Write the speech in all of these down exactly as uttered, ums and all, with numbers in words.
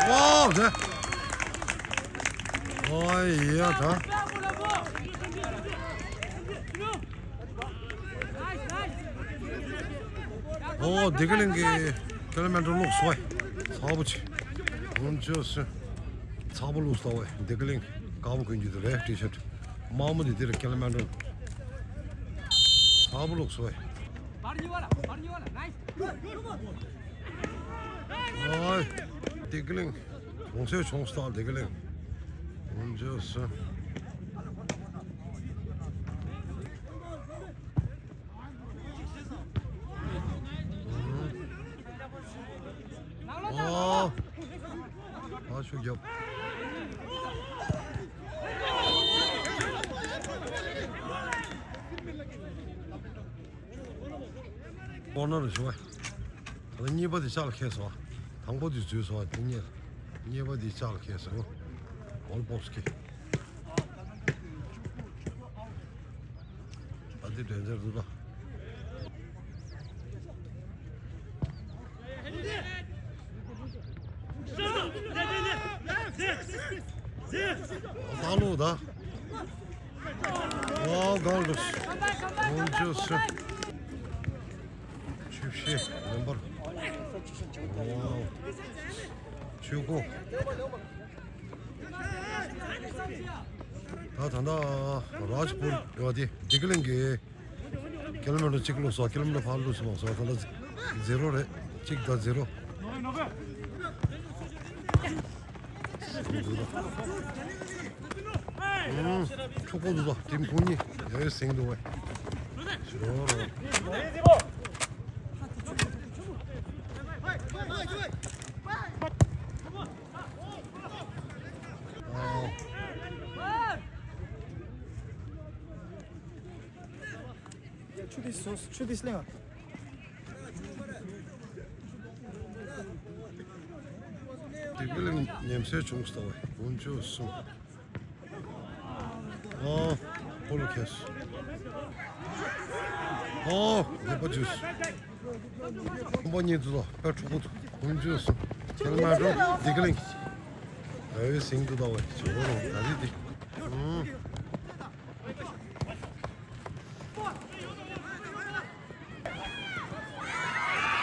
ཝའོ་ཟེར། ཨོ་ཡ་ད། ཨོ་བདེ་སྐྱིད་གླིང་གི་ཀེ་ལི་མན་ཊོན་ལོག་སོ་ཡ། ཚ་པོ་ཆེ། འོན་ཅོ་སི། ཚ་པོ་ལོག་སོ་ཡ། བདེ་སྐྱིད་གླིང་དཀར་པོ་གོན་རྒྱུ་དེ་རེད། ཊི་ཤར་ཊི་དམར་མོ་དེ་དེ་རེད། ཀེ་ལི་མན་ཊོན། ཚ་པོ་ལོག་སོ་ཡ། ཨོའི། བདེ་སྐྱིད་གླིང་། གྲོང་གསེབ་ཆུང་སྟག་བདེ་སྐྱིད་གླིང་། འོན་ཅོ་སི། ཨོ། ཨ་ཤུ་རྒྱབ། ཀོར་ནར་རེད་ཤོག་ཨ། ད་གཉིས་པ་དེ་ཕྱག་ལ་འཁེལ་སོང་ཨ། དང་པོ་དེ་འཛུལ་སོང་ཨ། དེ་གཉིས། གཉིས་པ་དེ་ཕྱག་ལ་འཁེལ་སོང་། གོལ་པོ་སི་ཀི། ད་དེ་དྲན་འཆར་འདུག་ད། ད་ལོ་ད། ཝའོ་གང་འདུག་འོན་ཅོ་སི། ཆུ་བཤད་ལེན་པར། ཝའོ། ཆུ་ཀོ། ད་ད་ད་རཱཇ་པུར་ཡོད་དེ་བདེ་སྐྱིད་གླིང་གི་ཀེ་ལི་མི་ཊར་གཅིག་ལོག་སོང་། ཀེ་ལི་མི་ཊར་ཕར་ལོག་སོང་། ད་ད་ཛི་རོ་རེད། གཅིག་དང་ཛི་རོ། ཨུམ། ཕྱུག་པོ་འདུག་ད། ཊིམ་ཁོང་གཉིས་ཡ་ཡོད་ཟིང་འདུག་བས། ཟེར་རོ། ཨོ། ཆུ་དེ་སོ་ཆུ་དེ་སླེང་བ། དེ་ག་ལ་ཉམས་སད་བྱུང་སོང་བས་འོན་ཆུ་སོང་། ཨོ། ཕོ་ལོ་ཁེས། ཨོ། ཉེས་པ་བྱུས། ཁོང་པ་གཉིས་འདུག་ལ་དཔེ་འཁྲུག་པོ་འདུག་འོན་ཆུ་སོང་། ཁྱེད་མ་འགྲོ་བདེ་སྐྱིད་གླིང་། ཨ་ཡོད་ཟིང་འདུག་ད་བས་ཇོ་བོ་རོང་ད་རེད་དེ། ཨུམ།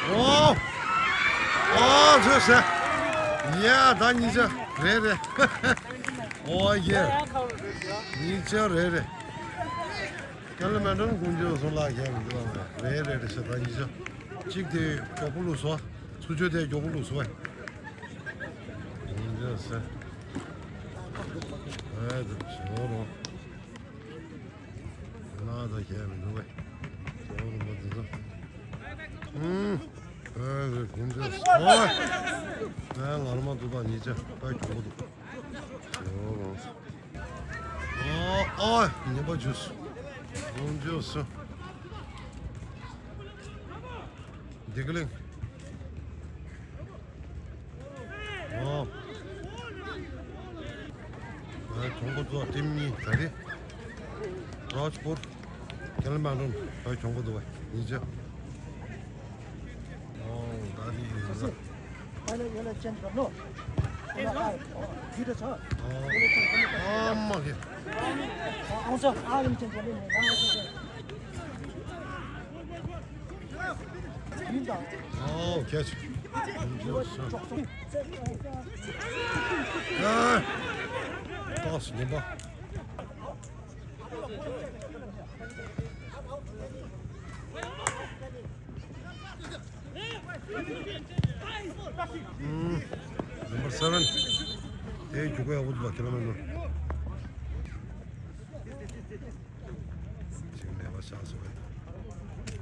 ཨོ། ཨོ་ཚོད་ཟེར། ཡ་ད་གཉིས་ཆ་རེད་རེད། ཨོ་ཡེ། གཉིས་ཆ་རེད་རེད། ཀེ་ལི་མན་ཊོན་ཀུན་སྤྱོད་བཟུང་ལ་རྒྱག་མི་འདུག་ལ་རེད་རེད་རེད་ཟེར། ད་གཉིས་ཆ་གཅིག་དེ་མགྱོགས་པོ་ལུས་སོ། ཚུར་ཆོས་དེ་མགྱོགས་པོ་ལུས་སོ། གཉིས་ཆ་ཟེར། ཨེ་ད་ཞོ་རོ། ང་ད་ཁྱད་མི་འདུག་པས། ཁྱེད་རང་མ་འདི་ཚོ། ཨུམ། ཨེ་རེད་ཁོང་ཚོས། ཨོ། ཨེ་ང་རང་མ་འདུག་པ་ཉིས་ཆ་ད་གྱོང་པོ་འདུག་ཁྱེད་རང་། ཨོ་ཨོ་ཉེས་པ་བྱུས། ཁོང་ཚོས། བདེ་སྐྱིད་གླིང་། ཨོ། ཨ་གྱོང་པོ་འདུག་ཊིམ་གཉིས་ད་རེས། རཱཇ་པུར། ཀེ་ལི་མན་ཊོན་ད་གྱོང་པོ་འདུག་པ་ཉིས་ཆ། ཨོ་ད་རེས་ཡིན་ཟེར། ཨ་མ་གི། ཨོ་ཁྱེད། ཨ། པཱས་ཉན་པ། ཨུམ། ནམ་བར་སེ་བེན། དེ་རྒྱུག་ག་ཡག་པོ་འདུག་ལ་ཁྱེད་རང་མེད་ནོ། ཅིག་མེད་པ་ཆགས་སོང་བས། བདེ་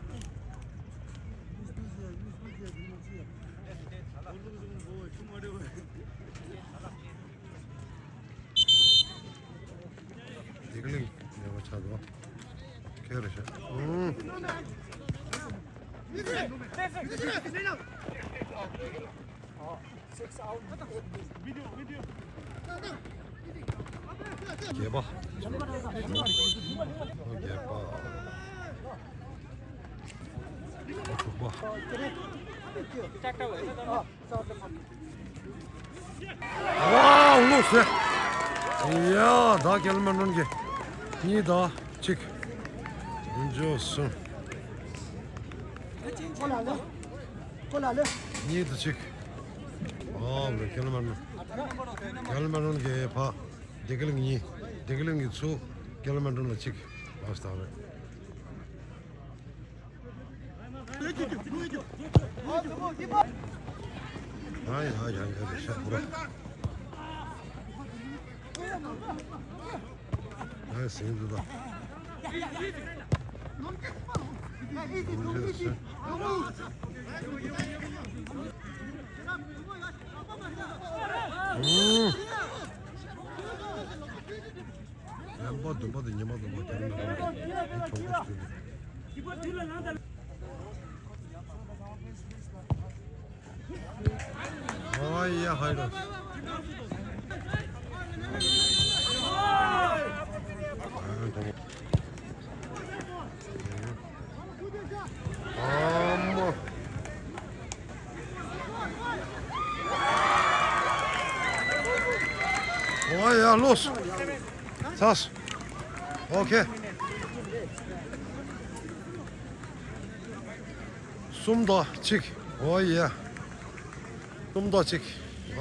སྐྱིད་གླིང་མེད་པ་ཆགས་འདུག་ཁྱེད་རེད་ཤག་ཨུམ། རྒྱས་པ། རྒྱས་པ། དྲུག་པ། ཝའོ། ལོས་སོ། ཡ། ད་ཀལ་མན་ཌོན་གྱི་གཉིས་དང་གཅིག་འཇོག་སོང་། གཉིས་དང་གཅིག་ཨོ་ཀལ་མན་ཌོན། ཀལ་མན་ཌོན་གྱི་ཕ། སྡེ་དགེ་གླིང་གཉིས། སྡེ་དགེ་གླིང་གི་ཚུར། ཀལ་མན་ཌོན་ལ་གཅིག་ལོས་བཏང་རེད། ཡ་ཡ་ཡ་ཡ། རེད་ཤག་བུ་ར། ཡ་ཟིང་འདུག་ད། ཨུམ། ལན་པ་བདུན་པ་དང་ཉི་མ་བདུན་པ་རྒྱབ་ནས་རང་གི་གྲོང་ཁོ་ཞུ་གི། ཨོ་ཡ་ཧའི་རོ། ཨ་འདྲ་མོ། ཨ་མ། ཨོ་ཡ་ལོས། ཚར། ཨོ་ཁེ། གསུམ་དང་གཅིག་ཨོ་ཡ། གསུམ་དང་གཅིག་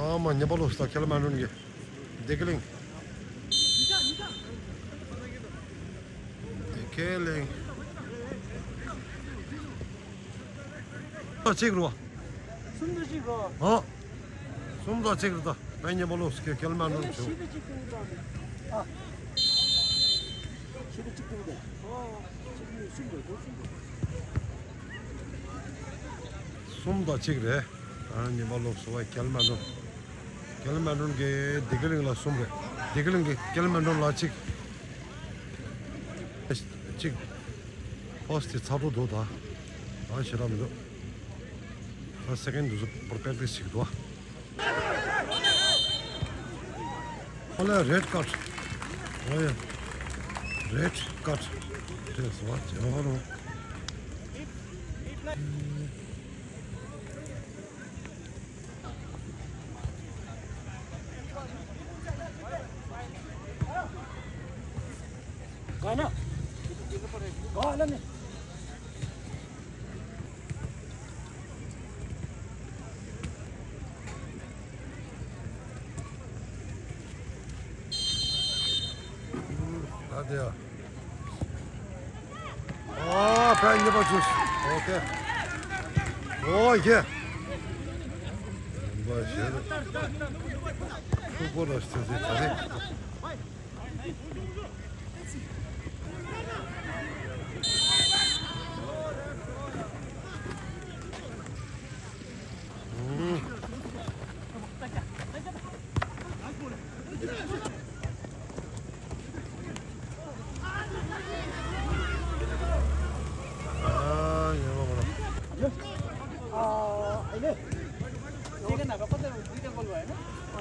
ཨ་མ། ཉི་མ་ལོས་ད་ཀལ་མན་ཌོན་གྱི། སྡེ་དགེ་གླིང་། སྡེ་དགེ་གླིང་། གཅིག་རུ། གསུམ་དང་གཅིག་རུ། ཨ། གསུམ་དང་གཅིག་རུ་ད། ད་ཉི་མ་ལོས་ཀལ་མན་ཌོན་བྱུང་། བཞི་དང་གཅིག་ཏུ་ད། ཨ། བཞི་དང་གཅིག་ཏུ་ད། ཨོ། གཅིག་གཉིས་གསུམ་རེད། གོ་གསུམ་རེད། གསུམ་དང་གཅིག་རེད། ཨ། ཉི་མ་ལོས་སུ་བ་ཀལ་མན་ཌོན། ཀལ་མན་ཌོན་གྱི་སྡེ་དགེ་གླིང་ལ་གསུམ་རེད། སྡེ་དགེ་གླིང་གི་ཀལ་མན་ཌོན་ལ་གཅིག་གཅིག་ཕོ་སི་དེ་ཚ་དྲོ་འདུག་ད། ཨ་ཞེ་དྲག་མི་འདུག་ད་སེ་ཀེན་ཌི་དེ་ཚོ་པོར་པེག་ཊི་སི་བྱེད་ཀྱི་འདུག་ཨ། ཨོ་ལེ། རེཌ་ཀཱརཌ། ཨོ་ཡ། རེཌ་ཀཱརཌ། རེད་སོ། ཇོ་རོ། ཨ་དེ་ཡ། ཨ་ཕ་གཉིས་པ་ཆུ། ཨོ་ཁེ། ཨོ་ཡེ། འབའ་ཞེ་རུ། ཁུ་པོ་ལ་སྟེ་ཟེ་ད་རེ།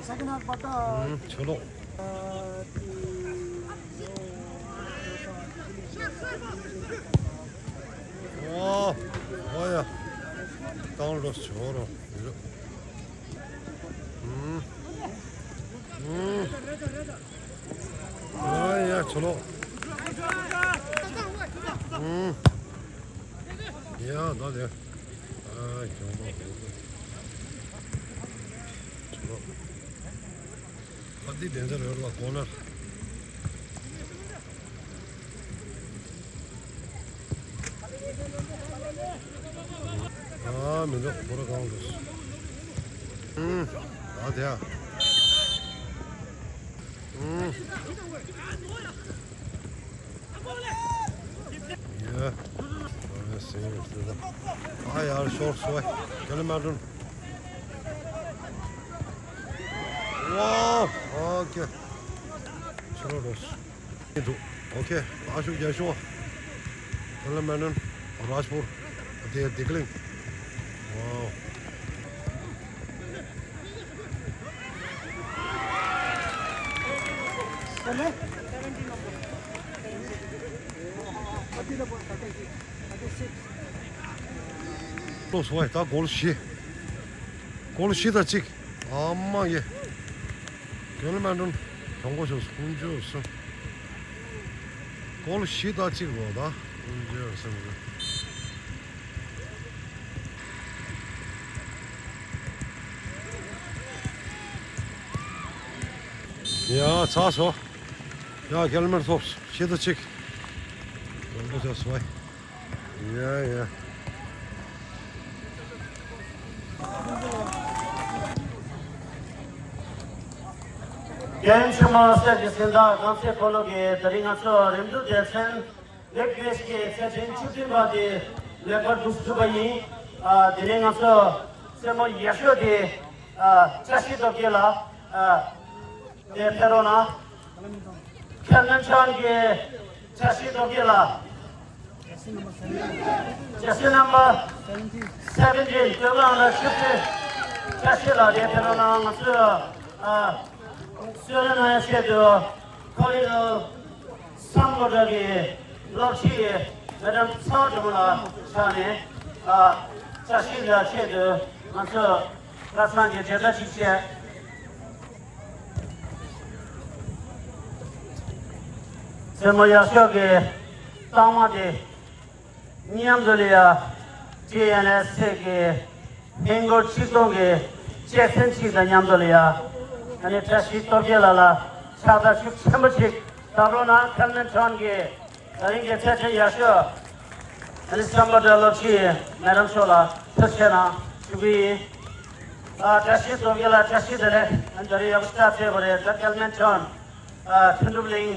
सेकेन्ड हाफबाट ཨུམ། ཆོ་ལོ། ཨ་ཏི། ཨོ། ཨོ་ཡ། ཏང་ལོ་ཆོ་རོ། ཨུམ། ཨུམ། ཨོ་ཡ་ཆོ་ལོ། ཨུམ། ཡ་ད་དེ། ཨ་གྱོང་པ། ཆོ་ལོ། ཨ་འདི་དེ་འདྲ་རེད་བ། གོ་ན། ཨ་མི་འདུག་ཁོ་ར་གང་འདུག་ཨུམ། ཨ་དེ་ཡ། ཨུམ། ཡ། ཨ་ཡར་ཤོར་སོང་། ཀལ་མན་ཌོན། ཝའོ། ཨོ་ཁེ། ཕྱི་ལོགས་འགྲོ། འདུག་ཨོ་ཁེ། ཨ་ཤུག་རྒྱ་ཤོག་ཀལ་མན་ཌོན། རཱཇ་པུར། དེ་སྡེ་དགེ་གླིང་། ཝའོ། ལོས་སོང་བས་ད་གོལ་བཞི། གོལ་བཞི་དང་གཅིག་ཨ་མ་ཡེ། ཡོད་ལ་མ་འགྲོ། གྲོང་པ་ཆོག་སུ་ཀུན་སྤྱོད་སུ། ཀོལ་ཞི་ད་གཅིག་རོ་ད། ཀུན་སྤྱོད་སུ། ཡ་ཚ་སོ། ཡ་ཁེལ་མར་ཐོབ་ཞི་ད་གཅིག་གྲོང་པ་ཆོག་སུ་བའི། ཡ་ཡ། རྒན་ཆུང་མ་སེར་གྱི་སེམས་ཐག་གང་ཚེ་ཁོ་ལོ་གི་དེ་རིང་ང་ཚོ་རིམ་གྲོ་སྡེ་ཚན་ལེགས་སྤེལ་གྱི་ཚེ་ཕྲེང་བཅུ་བདུན་པ་དེ་ལེགས་པར་འགྲུབ་ཐུབ་པ་ཡིན། ཨ་དེ་རིང་ང་ཚོ་རྩེད་མོ་ཡག་ཤོས་དེ་ཨ་བཀྲ་ཤིས་སྟོབས་རྒྱལ་ལགས་ཨ་དེ་ཕེབས་རོགས་གནང་། ཁེལ་མན་ཆོན་གྱི་བཀྲ་ཤིས་སྟོབས་རྒྱལ་ལགས། Jersey number seventeen, སྟོད་ལུང་ལ་ཤུགས་ཆེ། བཀྲ་ཤིས་ལགས་དེ་ཕེབས་རོགས་གནང་། ང་ཚོས་ཨ་གསོལ་རས་གནང་ཡ་ཆེད་དུ་ཁོ་ལི་ལོ་སམ་བྷོ་ཊ་གི་སློབ་ཁྲིད་མེ་ཌམ་ཚང་སྒྲོལ་མ་ལགས་ཕྱག་ནས་ཨ་བཀྲ་ཤིས་ལགས་ཆེད་དུ་ང་ཚོས་ཁ་སང་གི་མཇལ་དར་ཞིག་བྱས། རྩེད་མོ་ཡག་ཤོས་ཀྱི་རྟགས་མ་དེ་མཉམ་དུ་ལ་ཡ་ཊི་ཨེན་ཨེས་ཨེ་གི་ཧིན་སྒོར་ཆིག་སྟོང་གི་ཅེག་ཚན་གཅིག་དང་མཉམ་དུ་ལ་ཡ་ཨ་ནི་བཀྲ་ཤིས་སྟོབས་རྒྱལ་ལགས་ལ་ཕྱག་རྟགས་ཤུགས་ཆེན་པོ་ཞིག་བཏབ་རོགས་གནང་། ཁེལ་མན་ཆོན་གྱི་དེ་རིང་གི་ཚེ་ཕྲེང་ཡག་ཤོས་ཨ་ནི་སམ་བྷོ་ཊ་སློབ་ཁྲིད་མེ་ཌམ་མཆོག་ལ་ཐུགས་རྗེ་གནང་ཞུ་གི་ཡིན། ཨ་བཀྲ་ཤིས་སྟོབས་རྒྱལ་ལགས་བཀྲ་ཤིས་བདེ་ལེགས། ཨ་ནི་ད་རེས་ཡག་པོ་ཞེ་དྲག་རྩེད་པ་རེད། ད་ཁེལ་མན་ཆོན་ཨ་ཁྲིན་ཏུ་གླིང་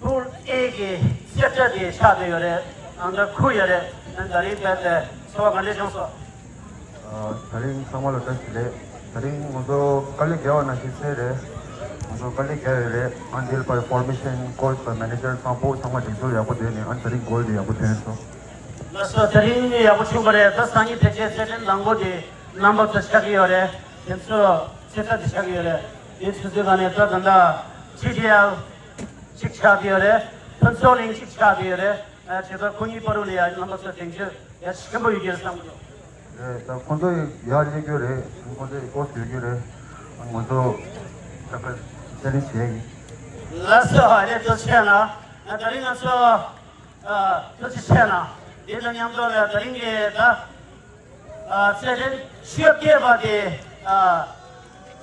པུལ་ཨེ་གི་རྩེ་གྲས་དེ་ཆགས་བསྡད་ཡོད་རེད། ཨ་ནི་ད་ཁུར་ཡོད་རེད། ཨ་ནི་ད་རིང་རྦད་དེ་ཚོར་བ་ག་འདྲས་བྱུང་སོང་། ཨ་ད་རིང་ཚང་མ་ལ་བཀྲ་ཤིས་བདེ་ལེགས། ད་རིང་ང་ཚོ་དཀའ་ལས་བརྒྱབ་པ་ནང་བཞིན་ཚར་རེད། ང་ཚོ་དཀའ་ལས་བརྒྱབ་ཡོད་རེད། ཨ་ནི་འདི་ལ་ཕར་ཕོར་མེ་ཤན་ཀོ་ཆི་དང་མེ་ནེ་ཇར་ཚང་པོ་ཚང་མ་སྒྲིག་སྲོལ་ཡག་པོ་བསྡད་ནས་ཨ་ནི་ད་རིང་གོལ་དེ་ཡག་པོ་ཐོན་སོང་། ལགས་སོ། དེ་རིང་ཡག་པོ་བྱུང་བ་རེད། ད་སང་ཉིན་ཕལ་ཆེར་ཚེ་ཕྲེང་དང་པོ་དེ་རྣམ་པ་ཚོ་ཆགས་ཀྱི་ཡོད་རེད། དེ་ཚོ་ཚེ་ཐར་དེ་ཆགས་ཀྱི་ཡོད་རེད། དེ་ཚོ་ཚོའི་སྒང་ནས་ད་ད་ལྟ་ཊི་ཌི་ཨེལ་གཅིག་ཆགས་ཀྱི་ཡོད་རེད། ཕུན་ཚོགས་གླིང་གཅིག་ཆགས་ཀྱི་ཡོད་རེད། ཨ་བྱས་ཙང་ཁོ་གཉིས་བར་དུ་ལ་ཡ་རྣམ་པ་ཚོ་གདེང་ཚོད་ཡ་ཆེན་པོ་ཡོད་ཀྱི་རེད་བསམ་གྱི་འདུག་རེད། ད་ཁོང་ཚོ་ཡར་སླེབས་རྒྱུ་རེད། ཁོང་ཚོ་ཡི་ཀོ་སི་ཡོད་རྒྱུ་རེད། ང་ཚོ་ད་ཁ་ཆེ་ལིང་བྱེད་ཡིན། ལགས་སོ། ཨ་རེ་ཐུགས་རྗེ་ཆེ་གནང་། ད་རིང་ང་ཚོ་ཨ་ཐུགས་རྗེ་ཆེ་གནང་། དེ་དང་མཉམ་དུ་ལ་ད་རིང་གི་ད་ཨ་རྩེད་འགྲན་ཤོ་སྐྱེས་པ་དེ་ཨ་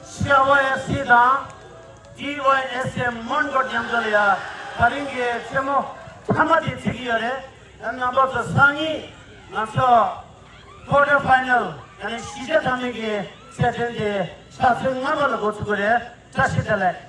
ཤ་ཝའི་ཨེཕ་སི་དང་ཌི་ཝའི་ཨེསི་ཨེ་མོན་གྷོ་མཉམ་དུ་ལ་ཡ་ད་རིང་གི་རྩེད་མོ་མཐའ་མ་དེ་རྩེད་ཀྱི་ཡོད་རེད། ཨ་རྣམ་པ་ཚོ་སང་ཉིན་ང་ཚོ་ཀོ་ཊར་ཕའི་ནལ་ཡང་ན་བཞི་ཆ་ཐ་མའི་གི་རྩེད་འགྲན་དེ་ཕྱག་ཚོད་ལྔ་པ་ལ་འགོ་ཚུགས་ཀྱི་རེད། བཀྲ་ཤིས་བདེ་ལེགས།